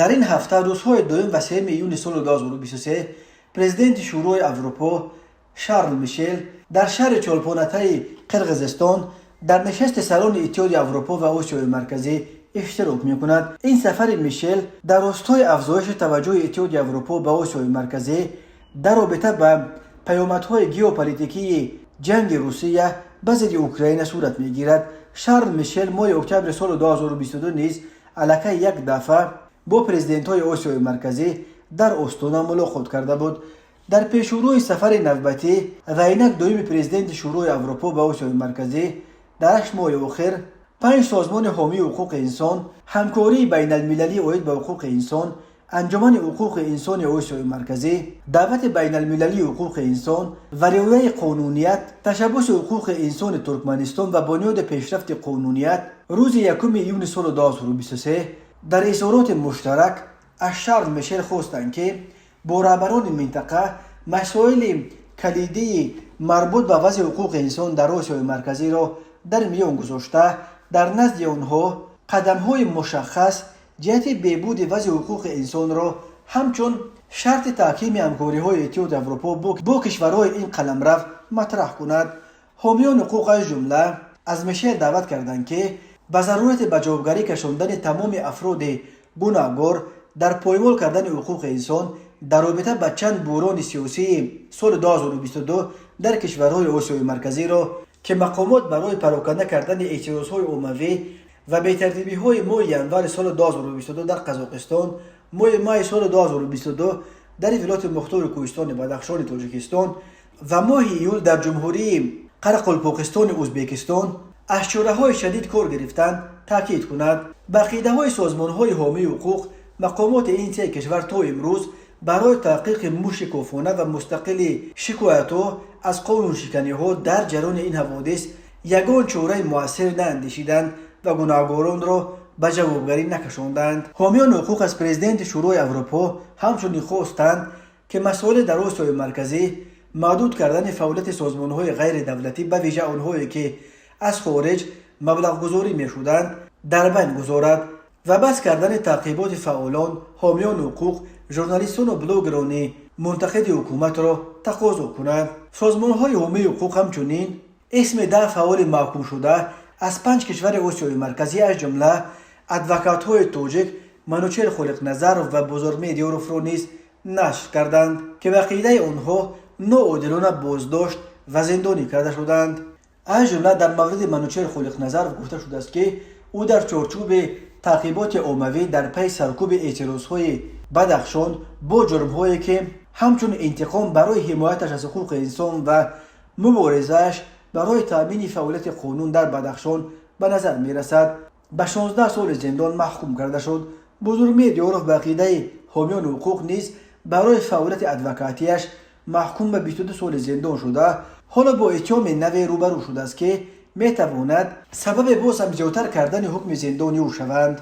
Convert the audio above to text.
Дар ин ҳафта, рӯзҳои 2 ва 3 июни соли 2023, президенти Шӯрои Аврупо Шарл Мишел дар шаҳри Чолпонатаи Қирғизистон дар нишасти сарони Иттиҳоди Аврупо ва Осиёи Марказӣ иштирок мекунад. Ин сафари Мишел дар ростои афзоиши таваҷҷӯҳи Иттиҳоди Аврупо ба Осиёи Марказӣ дар робита ба паёмадҳои геополитикии ҷанги Русия ба зидди Украина сурат мегирад. Шарл Мишел моҳи октябри соли 2022 низ аллакай як дафъа бо президентҳои Осиёи Марказӣ дар Остона мулоқот карда буд. Дар пешурӯи сафари навбатӣ ва инак дуюми президенти Шӯрои Аврупо ба Осиёи Марказӣ дар 8 моҳи охир, панҷ созмони ҳомии ҳуқуқи инсон: Ҳамкории байналмилалӣ оид ба ҳуқуқи инсон, Анҷумани ҳуқуқи инсони Осиёи Марказӣ, Даъвати байналмилалии ҳуқуқи инсон ва риояи қонуният, Ташаббуси ҳуқуқи инсони Туркманистон ва Бунёди пешрафти қонуният рӯзи 1 июни соли 2023 дар изҳороти муштарак аз Шарл Мишел хостанд, ки бо раҳбарони минтақа масоили калидии марбут ба вазъи ҳуқуқи инсон дар Осиёи Марказиро дар миён гузошта, дар назди онҳо қадамҳои мушаххас ҷиҳати беҳбуди вазъи ҳуқуқи инсонро ҳамчун шарти таҳкими ҳамкориҳои Иттиҳоди Аврупо бо кишварҳои ин қаламрав матраҳ кунад. Ҳомиён ҳуқуқ аз ҷумла аз Мишел даъват карданд, ки ба зарурати ба ҷавобгарӣ кашондани тамоми афроди гунаҳгор дар поймол кардани ҳуқуқи инсон дар робита ба чанд буҳрони сиёсии соли 2022 дар кишварҳои Осиёи Марказиро, ки мақомот барои пароканда кардани эътирозҳои оммавӣ ва бетартибиҳои моҳи январи соли 2022 дар Қазоқистон, моҳи майи соли 2022 дар Вилояти Мухтори Кӯҳистони Бадахшони Тоҷикистон ва моҳи июл дар Ҷумҳурии Қарақалпоқистони Ӯзбекистон аз чораҳои шадид кор гирифтан таъкид кунад. Ба ақидаҳои созмонҳои ҳомии ҳуқуқ, мақомоти ин се кишвар то имрӯз барои таҳқиқи мушикофона ва мустақили шикоятҳо аз қонуншиканиҳо дар ҷараёни ин ҳаводис ягон чораи муассир наандешиданд ва гунаҳгоронро ба ҷавобгарӣ накашонданд. Ҳомиёни ҳуқуқ аз президенти Шӯрои Аврупо ҳамчунин хостанд, ки масоили дар Осиёи Марказӣ маҳдуд кардани фаъолияти созмонҳои ғайридавлатӣ, ба вижа онҳое, ки аз хориҷ маблағгузорӣ мешуданд, дар байн гузорад ва бас кардани таъқиботи фаъолон, ҳомиёни ҳуқуқ, журналистону блогерони мунтақиди ҳукуматро тақозо кунад. Созмонҳои ҳомии ҳуқуқ ҳамчунин исми 10 фаъоли маҳкумшуда аз панҷ кишвари Осиёи Марказӣ, аз ҷумла адвокатҳои тоҷик Манучер Холиқназаров ва Бузургмеҳр Ёровро низ нашр карданд, ки ба ақидаи онҳо ноодилона боздошт ва зиндонӣ карда шуданд. Аз ҷумла дар мавриди Манучер Холиқназаров гуфта шудааст, ки ӯ дар чорчӯби таъқиботи оммавӣ дар пайи саркӯби эътирозҳои Бадахшон бо ҷурмҳое, ки ҳамчун интиқом барои ҳимояташ аз ҳуқуқи инсон ва муборизааш барои таъмини фаъолияти қонун дар Бадахшон ба назар мерасад, ба 16 соли зиндон маҳкум карда шуд. Бузургмеҳр Ёров ба ақидаи ҳомиёни ҳуқуқ низ барои фаъолияти адвокатияш маҳкум ба 22 соли зиндон шуда, ҳоло бо иттиҳоми наве рӯбарӯ шудааст, ки метавонад сабаби боз ҳам зиёдтар кардани ҳукми зиндони ӯ шаванд.